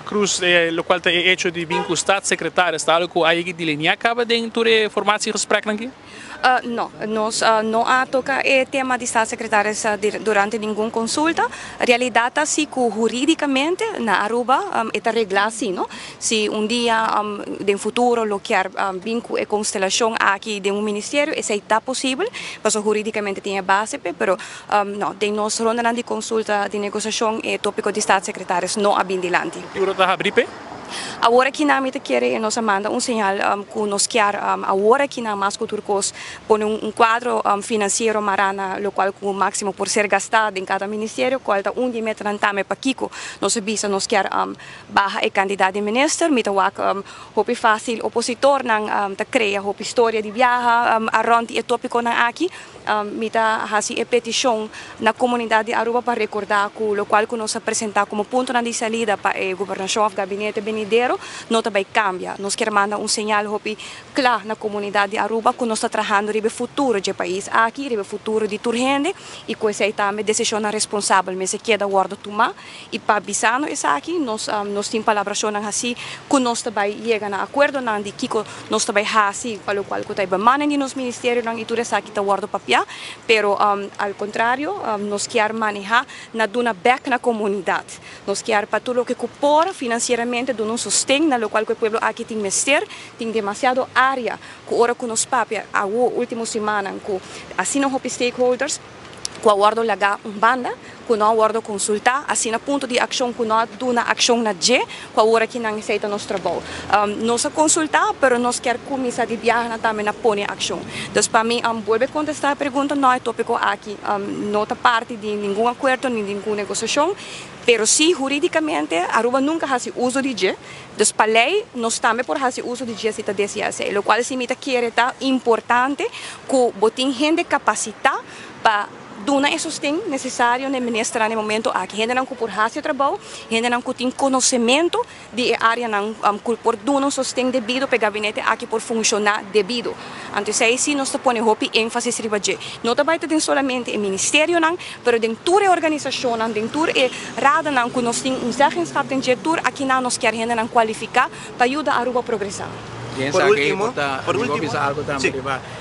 Cruz, locual ta e hecho di bin cu staatssecretaris, ta algo cu a yega delinea caba den tur e formatiegesprek aki? No, nos no a toca e tema di staatssecretaris durante ningun consulta. Realidad ta si cu huridicamente na Aruba ta regla asina, no? Si un dia den futuro lo kier bin cu e constelacion aki di un ministerio, esey ta posibel, paso huridicamente tin base, pero no, den nos ronda di consulta, di negociacion, e topico di staatssecretaris no a bin dilanti. Futuro ta habri p'e? Awor aki na mi ta kere nos a manda un señal cu nos kier awor aki na mas cu tur cos pone un cuadro financiero mara na locual cu maximo por ser gasta den cada ministerio, cual ta un di metanan tambe pakico nos a bisa nos kier baha e cantidad di minister. Mi ta wak hopi facil opositornan ta crea hopi historia di biaha rond e topiconan aki. Mi ta hasi e peticion na comunidad di Aruba pa recorda cu locual cu nos a presenta como punto di salida pa e gobernacion of gabinete venidero no ta bay cambia. Nos kier manda un señal hopi cla na comunidad di Aruba cu nos ta trahando riba futuro di pais aki, riba futuro di tur hende y cu esey tambe decision responsabel mester keda wordo tuma y pa bisando esaki nos tin palabracion asina cu nos ta bay yega na acuerdonan di kico nos ta bay hasi pa locual cu ta bemanning di nos ministerionan y tur esaki ta wordo papia, pero al contrario, nos kier maneha na duna back na comunidad. Nos kier pa tur loke cu por financieramente duna un sosten na locual cu e pueblo aki tin mester. Tin demasiado area cu ora cu nos papia a ultimo siman cu asina hopi stakeholders cu a wordo laga un banda, cu no a wordo consulta, asina punto di accion cu no a duna accion na dje, cu awor aki nan esey ta nos trabou. Nos a consulta, pero nos kier cuminsa di biaha tambe na pone accion. Dus pa mi, bolbe contesta e pregunta, no, e topico aki no ta parti di ningun acuerdo ni ningun negociacion, pero si huridicamente Aruba nunca a haci uso di dje, dus pa ley nos tambe por haci uso di dje si ta desea esey. Locual si mi ta kere ta importante cu bo tin hende capacita pa duna e sosten necesario na minister na momento aki. Hendenan cu por haci trabou, hendenan cu tin conocimento di areanan cu por duna un sosten debido pa e gabinete aki por funciona debido. Anto esey si nos ta pone hopi enfasis riba dje. No ta bay den solamente e ministerionan, pero den tur e organisacionnan, den tur e raadnan cu nos tin un zeggenschap den dje, tur aki nan nos kier hendenan cualifica pa yuda Aruba progresa. Por último, algo tambe. Si.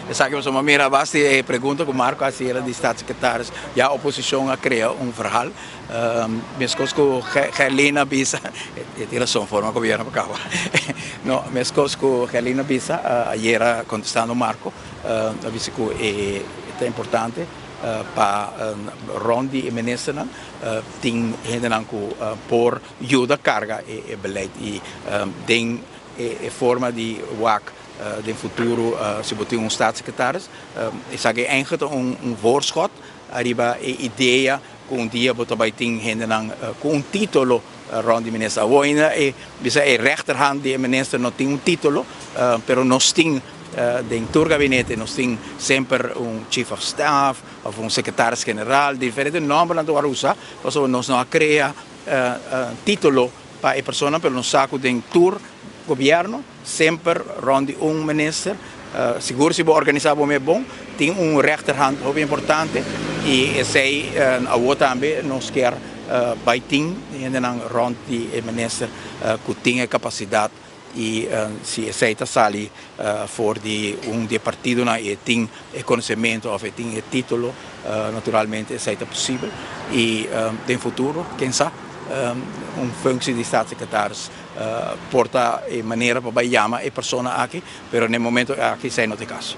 Esaki nos mira basta e pregunta cu Marco a haci di staatssecretaris. Ja, oposicion a crea un verhaal. Mescos cu Gerlina bisa, tin rason, forma gobierno pa caba. No, mescos cu Gerlina bisa, ayera contestando Marco, a bisa cu ta importante pa rond di ministernan tin hendenan cu por yuda carga e beleid y den e forma di wak den futuro si bo tin un staatssecretaris, esaki eigenlijk un voorschot ariba e idea cu un dia bo bay tin hendenan cu un titulo rond di minister. Awor ainda e bisa e rechterhand di minister no tin un titulo, pero nos tin den tur gabinete nos tin semper un chief of staff of un secretaris general, diferente nombernan ta usa, pasobra nos no a crea titulo pa e persona, pero nos sa cu den tur gobierno semper rond di un minister, sigur si bo organisa bo mes bon, tin un rechterhand hopi importante y esey awor tambe nos kier bay tin hendenan rond di e minister cu tin e capacidad y si esey ta sali for di un di partidonan y tin e conocimento of tin e titulo, naturalmente esey ta posibel y den futuro, ken sabe, un functie di staatssecretaris por ta e manera pa yama e persona aki, pero na e momento aki esey no ta e caso.